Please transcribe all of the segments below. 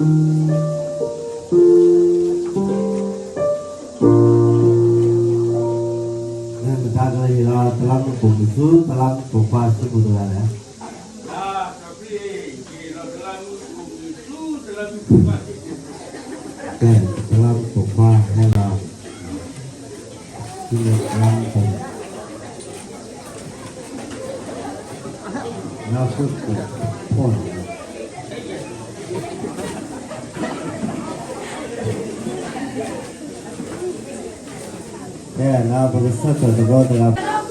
မ့ၢ်မတၤကလဲၤဟ့ၣ်လီၤ တလးမူးပိာ်မုၣ်ဆူ တလးမူးပိာ်ခွါစုပူၤတဂၤလဲၣ်. ကဲ, တလးမူးပိာ်ခွါဟဲလီၤ. တလးမူးပိာ်, တလးမူးပိာ်ခွါန့ၣ် ကဲ, ပကဆၢထၢၣ်တဘျီတဂၤ မၢဘၣ်. မ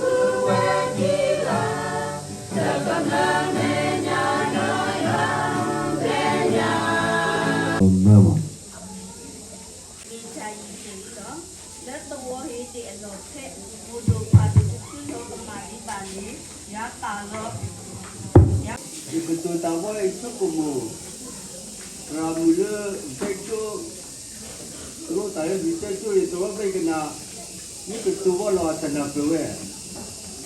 ့ၢ်တၢ်အံၤတ့ၢ်လီၤ, လၢသဝီဟ့ၣ်ဒ့ၣ်အလီၢ်ဖဲ မိၢ်ဒိၣ်ပၢ်ဒိၣ်တဖုလီၤကမၣ်ဒံးဘၣ်န့ၣ် ယွၤပာ်လီၤ, ယကတိၤတၢ်ဘီအံၤဆိကမိၣ်, သရၣ်မုၣ်လၢ ကဲကၠိ သရိာ်သးလၢ ကဲကၠိန့ၣ် သရိာ်ဘၣ်ကနၣ်, မ့ၢ်ကတိၤဘီလီၤအတနၢ်ပၢၢ်ဝဲ,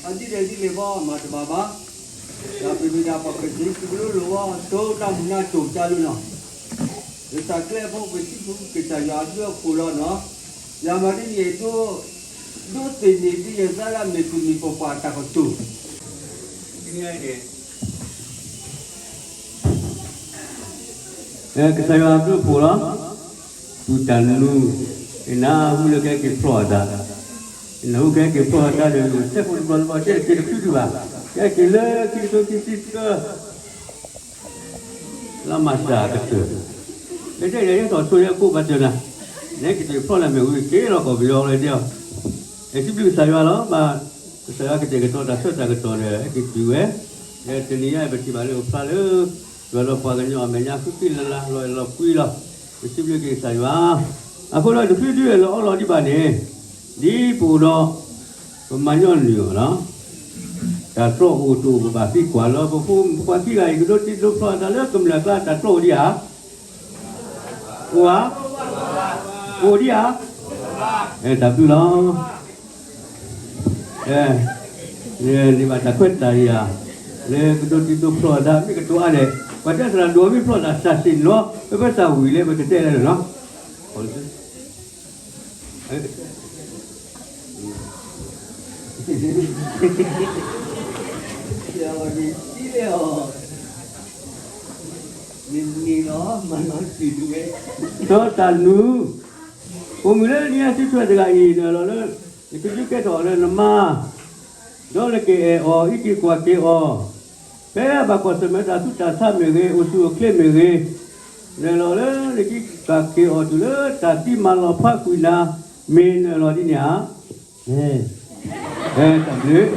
အဒ်လဲၣ်ဒ်လဲၣ်ဘီမၤတဘၣ်ဘၣ်, တၢ်ပမ့ၢ်ဒၣ်ပှၤကစၢ်ယ့ၣ်ၡူးကလိလိၤဘီ တိတၢ်မူၤနါတိၢ်ကၢလိၤနီၤ, ကစၢ်ကျဲဖိပစံးဖိကစၢ်ယွၤအဘျုးအဖှိၣ်လီၤနီၤ, ယမၤဒ်န့ၣ်အဒိ ဒိးသန့ၤဒ်ယသးလၢအမ့ၢ်ပမံၤပပှၢ်တၢ်ကတိၤ ကစၢ်ယွၤအဘျုးအဖှိၣ်လီၤ. သူၣ်တၢ်နူ, နၢ်ဟူလၢကဟဲက့ၤဖျီအသး, နၢ်ဟူကဟဲက့ၤဖျီအသးဒီး စဲးဖိတဘျီတဘျီ တဲတက့ၤတချုးဒံးဘၣ်, ကဟဲက့ၤလၢခံကထိခံဆံသၢ လါမၢ်ၡးအကတၢၢ်, လၢတဲယဲထီၣ်ဆိယဲကိးဘၣ်တၢၢ်နၤ, နဟဲက့ၤဖျီလၢမ့ၢ်ဝံၤ က့ၤလီၤကီၢ်ပယီၤလၢဒ်အီၤ, အဲၣ်စံးဘျုးကစၢ်ယွၤလီၤ. ဘၣ်ကစၢ်ယွၤကတဲာ်ကတီၤတၢ်ဆၢတၢ်ကတီၢ်ဒီး ဟဲက့ၤတုၤဝဲ, ဒီးတနံၤညါအံၤ ပထံၣ်ဘၣ်လၢပဖျါလၢ ယွၤဒီးပှၤကညီအမဲာ်ညါဃုသ့လၢ်လၢ် လီၤအဲၣ်လီၤကွံလီၤ. ပစံးဘျုးက့ၤကစၢ်ယွၤ, အဃိဒီးတချုးဒုးအၢၣ်လီၤအီလီၤဒံးဘၣ်န့ၣ်, ဒ်ပအိၣ်ဒီး ပမၤညီနုၢ်အီၤလီၤ. တၢ်တြီအိၣ်တအိၣ် ပဘၣ်သံကွၢ်လၢပဖိမုၣ်ဖိခွါခံဂၤအံၤ ကဒိတံဒိဖျီအသးလၢကမျၢၢ်အကျါ တၢ်တြီအိၣ်ဒံးဧါ. အိၣ်ဧါ. အိၣ်ဒံးဧါ. တၢ်ဘျုးလီၤ. န့ၣ်ဘၣ်တၢ်ခွဲးတၢ်ယာ် လၢကဒိတံဒိဖျီအသး မ့ၢ်ကတိၤအါလဲၣ်, ပှၤတဲသရၣ်ဒိၣ်မ့ၢ်ဖျီသးစၢ်စ့ၣ်န့ၣ်လီၤ, ပဖဲသးဝံၤလၢပကတဲလဲၣ်လီၤ. စီၤတၢ်နူ, ပိာ်မုၣ်လၢနံၤညါစုထွဲတဂၤအံၤ နအၢၣ်လီၤလၢ နကဒုးကဲထီၣ်အီၤလၢနမါ, ဒီးနကအဲၣ်အီၤ ဟံးက့ၤကွၢ်က့ၤအီၤ, ဖဲအဘၣ်ကွၢ်ဆၢၣ်မဲာ်တၢ်ဆူးတၢ်ဆါမ့ၢ်ဂ့ၤ, အိၣ်ဆူၣ်အိၣ်ချ့မ့ၢ်ဂ့ၤ, နအၢၣ်လီၤလၢနကဟံးက့ၤကွၢ်က့ၤအီၤတုၤလၢတၢ်သံမၤလီၤဖးကွံာ်နၤ, မ့ၢ်နအၢၣ်လီၤဒ်န့ၣ်ဧါ. တၢ်ဘျုး,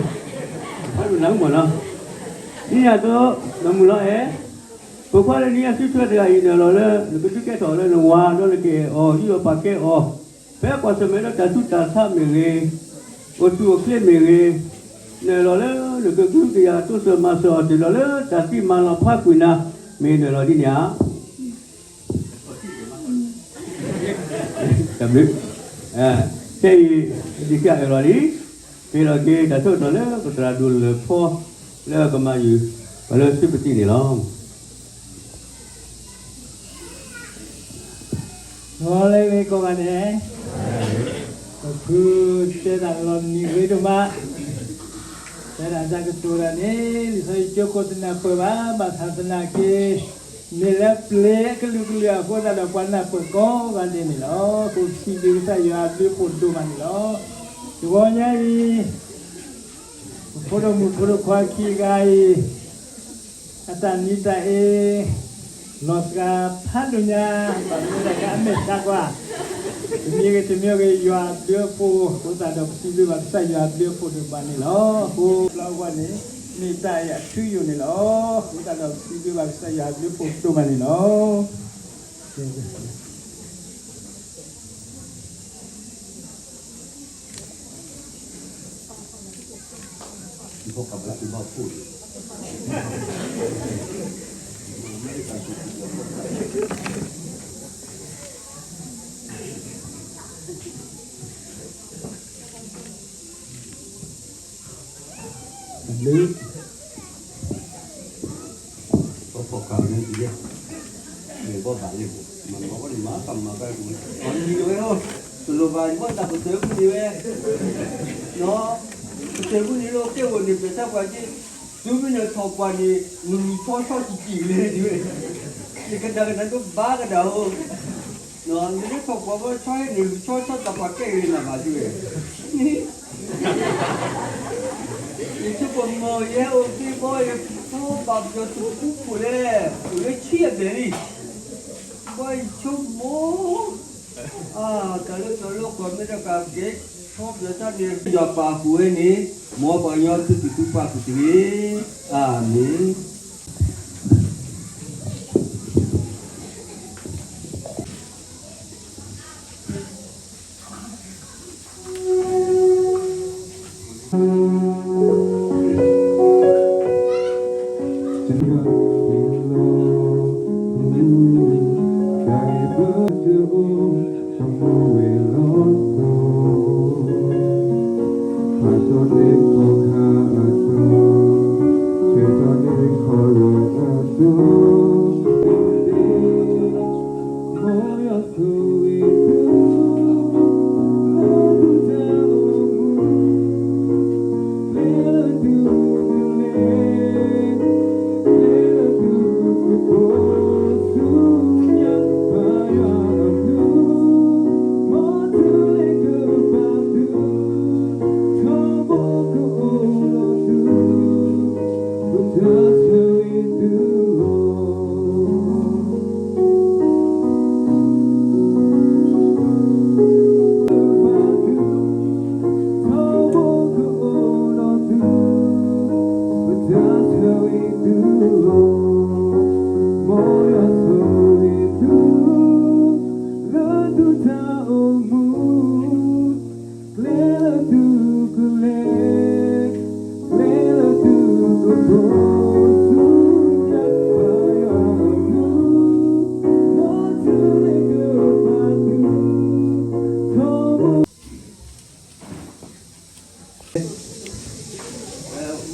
ဖးဒိၣ်နၤမ့ၢ်နီၤ, ဒ်န့ၣ်အသိး နမုၢ်လီၤအဲၣ်, ပိာ်ခွါလၢနံၤညါစုထွဲတဂၤအံၤ နအၢၣ်လီၤလၢ နကဒုးကဲထီၣ်လၢနဝၤ ဒီးနကအဲၣ်အီၤ ဟံးအီၤပာ်ကဲအီၤ, ဖဲကွၢ်ဆၢၣ်မဲာ်ဒီးတၢ်ဆူးတၢ်ဆါမ့ၢ်ဂ့ၤ, အိၣ်ဆူၣ်အိၣ်ချ့မ့ၢ်ဂ့ၤ, နအၢၣ်လီၤလၢ နကကဟုကယာ်တိစၢၤမၤစၢၤအီၤတုၤလီၤလၢတၢ်သံမၤလီၤဖးကွံာ်နၤ, မ့ၢ်နအၢၣ်လီၤဒ်န့ၣ်ဧါ. တၢ်ဘျုး, ခဲအံၤ ဒုးကဲအၢၣ်လီၤလံ, က့ၤလီၤက့ၤတၢ်ဆၢကတီၢ်လၢပသရၣ်ဒိၣ်လၢၢ်ဖီ လၢကမၤယုၢ်ပှၤလၢစုပသံၣ်န့ၣ်လီၤ. ဂီၤလၢဂ့ၤကိးဂၤဒဲး, ပဖုတဲတၢ်လီၤနံၤဂ့ၤဒိၣ်မး, တဲဒၣ်တၢ်ကတိၤတၢ်န့ၣ် လံာ်စီဆှံကၠိခိၣ်တနၢ်ပၢၢ်ဘၣ်, ဘၣ်ဆၣ်သနာ်က့ မ့ၢ်လၢပျ့ၤအကလုာ်ကလုာ်အဃိသတးဒီး ပှၤနၢ်ပၢၢ်ကိးဂၤဒဲးန့ၣ်လီၤ. ပစံးဘျုးကစၢ်ယွၤအဘျုးအဖှိၣ်ဒိၣ်မးန့ၣ်လီၤ. တဂီၤညါအံၤ ပဖိဒိၣ်မုၣ်ဖိဒိၣ်ခွါခံဂၤအံၤ အတၢ်နံၤတၢ်အ့ လီၤစှၤဖးဒိၣ်ညါ, ဘၣ်မနုၤလဲၣ် အမဲာ်ဆှးကွၢ်, တမံၤဂ့ၤတမံၤဂ့ၤ ယွၤအဘျုးအဖှိၣ်အဃိသတးဒီး ပစံးဘျုးဘၣ်ကစၢ်ယွၤအဘျုးအဖှိၣ်ဒိၣ်မးန့ၣ်လီၤ. အဃိ ဘျီအဂီၢ်န့ၣ် မ့ၢ်တၢ်အံၤအထူအယိာ်န့ၣ်လီၤ. အဃိသတးဒီး ပစံးဘျုးဘၣ်ကစၢ်ယွၤအဘျုးအဖှိၣ်ဒိၣ်မးန့ၣ်လီၤ. တၢ်ဘျုး, ပဖီၣ်ဃာ်န့ၣ်တယဲၢ်, မ့ၢ်ဘၣ်ဘၣ်လံ, မၤဘၣ်န့ၣ်မၤကမၤကမၤ, အနံၤဝဲအိၣ်, တလိၣ်ဘၣ်ယဘၣ်တၢ်ပတၢၢ်မုၢ်န့ၣ်ဝဲ, နီၤ, ပတၢၢ်မုၢ်န့ၣ်လၢကဲဝဲန့ၣ် ပစၢ်ပှၤက့, တုၤမ့ၢ်နထီၣ်ပှၤန့ၣ် နလူၤဆီဆီတံၢ်တံၢ်လဲၣ်ဒ်ဝဲ, ယကဒၣ်ကနၣ်ဒိဘၣ်ကဒၣ်ဧိၤ, နမ့ၢ်ထီၣ်ပှၤဘၣ်ဆီဟဲန့ၣ် လူၤဆီဆီတၢ်ပှၤကဲဂ့ၤနၤဘၣ်ဒ်ဝဲ ယဆိကမိၣ်ယဲအိၣ်သ့ဘီ ယဖိဘၣ်ပယီၤသုးခိၣ်ဖိလဲၣ်, အိၣ်လၢဆံအဘျဲၣ်လံ, ဘီယဆိကမိၣ်, တၢ်လၢပျီလၢကီၢ်မ့ၢ်တကးကဲ, ထီပျီတၢ်န့ၣ် ယွၤပာ်ဃုာ်ဝဲန့ၣ်, မ်ပှၤကညီသုတဒုးပာ်ဃုာ်တဂ့ၤ, အၤမ့ၣ်.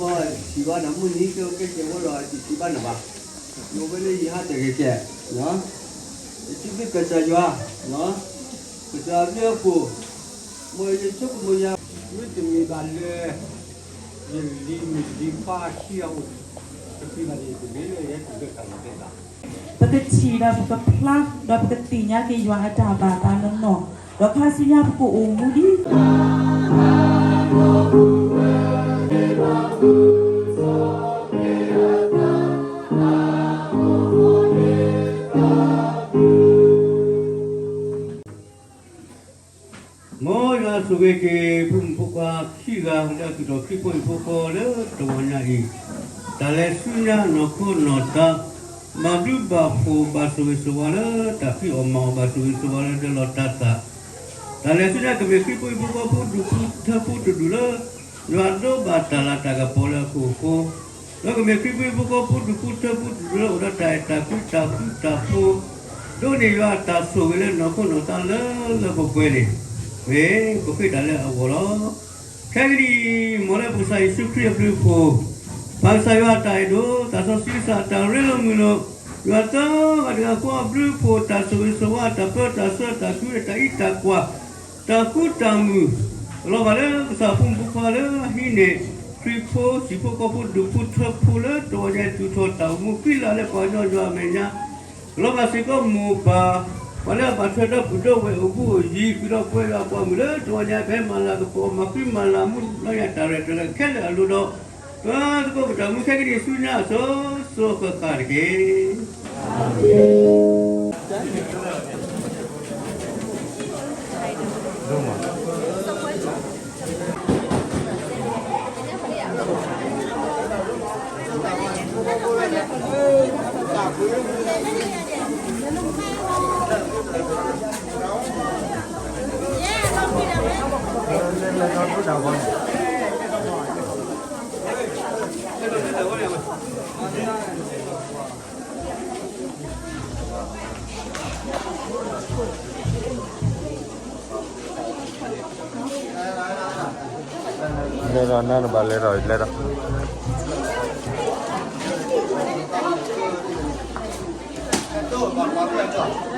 ဘၣ်ထံၣ်ဘၣ်နၤမုၢ်နံၤကဲကဲကဲဝဲလီၤ တထံၣ်ဘၣ်နၤဘၣ်, ယအိၣ်ဝဲလၢယဟးတဂ့ၤကဲ, ယစံးဘျုးကစၢ်ယွၤ, ကစၢ်အဘျုးအဖှိၣ်, မ်ယဆိကမိၣ်ယၤ, မ့တမ့ၢ်ဘၣ်လၢ ယလံၤမုၣ်လံၤခွါအခံအအိၣ်, တမ့ၢ်ဘၣ်န့ၣ် တမ့ၢ်လၢယဟဲတုၤလၢတၢ်လီၢ်သဲဘၣ်. ပကထံၣ်ဒီးပကဖျါ ဒီးပကသ့ၣ်ညါက့ၤယွၤအတၢ်ဘၣ်သးနီၢ်နီၢ်, ဒီးခါဆူညါပကအိၣ်မူဒ် မ်ယွၤဆိၣ်ဂ့ၤက့ၤ ဖိမုၣ်ဖိခွါခံဂၤလၢအသူၣ်ထီၣ်ခရံာ်ဖိဟံၣ်ဖိဃီ လၢတဂီၤညါအံၤ, တၢ်လဲၤဆူညါနီၢ်ခိနီၢ်သး, ဘၣ်ဘျုးဘၣ်ဖှိၣ် ဘၣ်ဆိၣ်ဂ့ၤဆိၣ်ဝါလၢတၢ်ဖံးအီၣ်မၤအီၣ်, ဘၣ်ဆိၣ်ဂ့ၤဆိၣ်ဝါလၢဒၢလီၤတၢ်သး, တၢ်လဲၤဆူညါကမ့ၢ်ခရံာ်ဖိဟံၣ်ဖိဃီဖိဒူၣ်ဖိထၢဖိတဒူၣ်လၢ ယွၤဒိးဘၣ်တၢ်လၤတၢ်ကပီၤလၢအခိၣ်အဃိ, ဒီးကမ့ၢ်ခရံာ်ဖိဟံၣ်ဖိဃီဖိဒူၣ်ဖိထၢဖိတဒူၣ်လၢအိၣ်ဒီးတၢ်အဲၣ်တၢ်ကွံတၢ်ဃူတၢ်ဖိး, ဒိးန့ၢ်ယွၤအတၢ်ဆိၣ်ဂ့ၤလၢနီၢ်ခိနီၢ်သးလၢလၢပှဲၤပှဲၤန့ၣ်, မ့ၢ်ပဃ့တၢ်လၢအဂီၢ်လီၤ. ခဲကနံၣ်အံၤ မ်လၢပကစၢ်ယ့ၣ်ၡူးခရံာ်အဘျုးအဖှိၣ်, ပၢ်ကစၢ်ယွၤအတၢ်အဲၣ်ဒိၣ်, သးစီဆှံကစၢ်အတၢ်ရ့လိာ်မုာ်လိာ်, ယွၤသၢဂၤတဂၤဃီအဘျုးအဖှိၣ်, တၢ်ဆိၣ်ဂ့ၤဆိၣ်ဝါ, တၢ်ပၢတၢ်ဆှၢ, တၢ်ကူတၢ်အံးတၢ်ကွၢ်, တၢ်ဃူတၢ်မုာ်, လီၤဘၣ်လၢကစၢ်ဖိမုၣ်ဖိခွါလၢအဟံးန့ၢ် ခရံာ်ဖိဟံၣ်ဖိဃီဖိဒူၣ်ဖိထၢဖိလၢတဂီၤညါအံၤ သူၣ်ထီၣ်တၢ်အိၣ်မူဃံလၤလၢပှၤကညီယွၤအမဲာ်ညါ, လီၤဘၣ်စ့ၢ်ကီးမိၢ်ပၢ်, ပှၤလၢအဘၣ်ထွဲဒီပုၢ်ဒီဝဲၢ်အိၣ်ဘူးအိၣ်ယံၤ ဃုာ်ဒီးပဝဲယွၤအပှၤမုၣ်လၢတဂီၤညါအံၤ ပဟဲမၤလၤကပီၤ မၤဃံမၤလၤမူလီၤယၤတၢ်ရဲၣ်တၢ်ကျဲၤခဲလၢာ်အလိၤဒီး, ပသကိးပတၢ်မူခဲကနံၣ်ဆူညါအစိၤစိၤဃၣ်ဃၣ်တက့ၢ်. လဲၤဒီးနၤနဘၣ်လဲၤဒီးလဲၤဒီး, ပှၤကွၢ်ဖဲလဲၣ်